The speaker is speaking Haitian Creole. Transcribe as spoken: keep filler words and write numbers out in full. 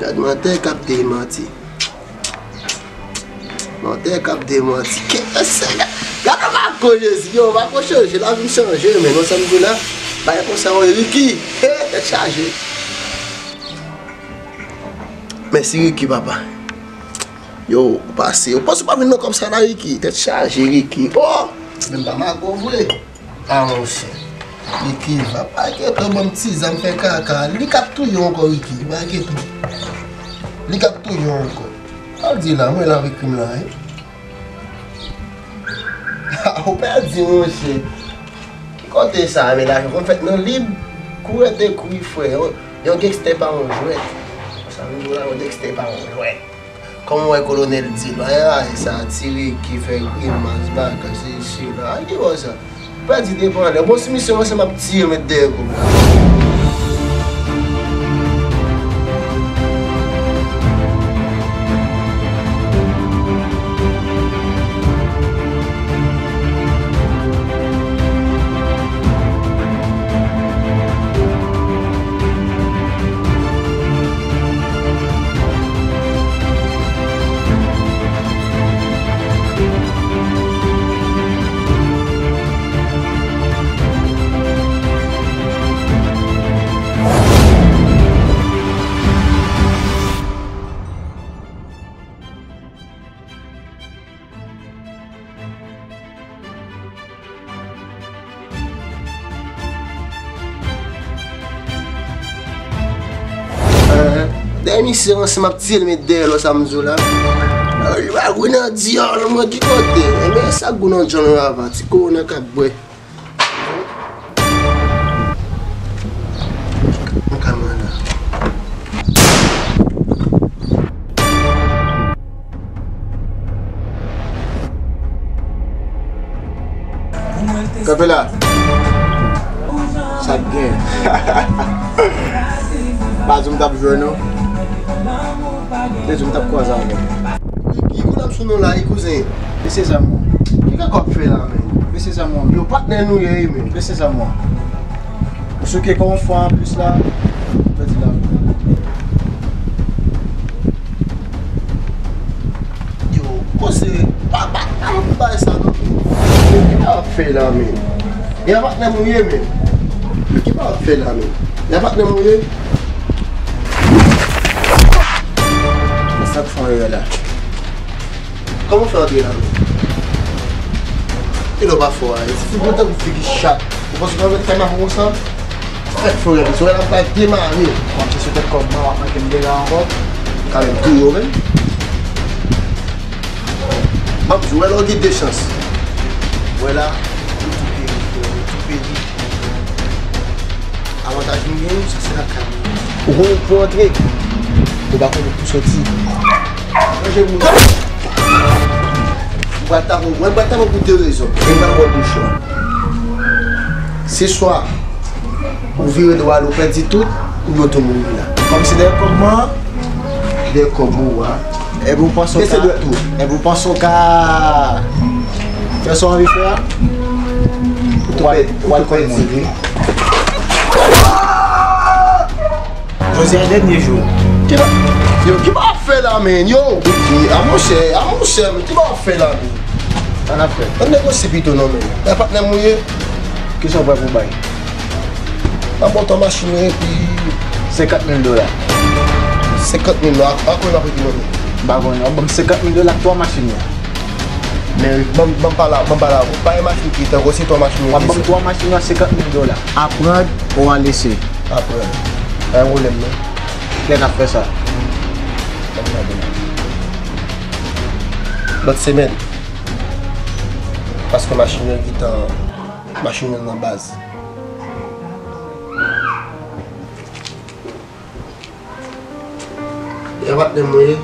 Gad mantè k ap demanti. Mantè k ap demanti. Ke se gad, gad Marco Jezi, yo, Marco chanje, lavi m chanje, men, wè sa m di w la. Bagay konsa, yo, Ricky. He, tèt chaje. Mèsi, Ricky, papa. Yo, ou pase. Ou panse ou pa vin nan kòb sa la, Ricky? Tèt chaje, Ricky. Oh! Men m pa Marco vre. Ah, monchè. Ricky va pa gentan ban m ti zam fè kaka. Li k ap touye w ankò, Ricky. Pa gentan. Li k ap touye w ankò. Sa w di la, mwen la avèk krim la, wi. Ou pèdi, monchè. Ki kote sa, men lajan konn fèt nan lib? Kouri te kouri, frè. Yon, yon gangstè pa yon jwèt. Sa m di w la, yon gangstè pa yon jwèt. Kòm w wè kolonèl di l, ay, ay, sa tire ki fè grimas, bagay, sesi, la. Ay, ki bò sa? Pèdi devan lè. Bon, si misye ranse, m ap tiye l, met dèyè kòb la. Dèyè misye ranse, m ap tiye l met dèyè lò sa m di w la. Li pa gou nan dyòl mwen ki kote. Enben sa gou nan dyòl mwen ava ti kowona k ap bwè. Mwen ka mwen la. Kanpe la. Sa k gen? Pa di w m t ap jwe non. Te di w m t ap kwaze avè w. Ki kote ap sou nou la, wi kouzen? Bese zam ou. Ki kaka w ap fè la, men? Bese zam ou. Yo, patnè nou ye, wi, men. Bese zam ou. Ou souke kò w yon fwa anplis la. Pèdi la. Yo, koze, pa, pa, pa, pa bay sa non. Men ki bagay w ap fè la, men? E a patnè m ou ye, men. Men ki bagay w ap fè la, men? E a patnè m ou ye? Men sa k fè w erè la. Kòman w fè antre la, men? E lè w pa fò a, e ti figi w tankou figi chat. Ou panse w ka mèt fè m avè w konsa? Fèk fè w rèd, sou wè l ap pral demare. W ap chèche tèt kòb mwen, w ap manke m dega ankò. M ka menm touye w menm. M ap di w, wè lè w gen de chans. Wè la, ou tou peri, frè, ou tou peri. Avantaj nou genyen, sa se lakay nou. Ou konnen pou antre, ou pa konnen pou soti. Manje moun. Ou pral tape, mwen pral tape pou de rezon. E m pral ba w de chwa. Se swa ou vire dwat ou pèdi tout, oubyen w tou mouri la. Kòm se dèyè kòb mwen an, dèyè kòb ou a. Epi w panse w ka, epi w panse w ka fè sa w anvi fè a? Ou tou pèdi, ou tou pèdi, wi. Jodi a dènye jou. Ki ba, yo, ki ba w ap fè la, men? Yo, Ricky, a monchè, a monchè, men, ki ba w ap fè la, men? Sa n ap fè? Ann negosye pito non, men. E patnè m ou ye? Kisa w pran pou bay? M ap ba w twa machin yo epi senkant mil dola. Senkant mil dola, a, a konbyen m ap rete non, men? M pa konnen, w ap ban m senkant mil dola ak twa machin yo. Men ban m, ban m pale, ban m pale avè w. Pa gen machin ki tankou se twa machin yo. W ap ban m twa machin yo a senkant mil dola. Aprann ou a lese. Aprann. Pa gen pwoblèm non. Kilè n ap fè sa? Lòt semèn. Paske machin yo gentan, machin yo nan baz. E a patnè m ou ye?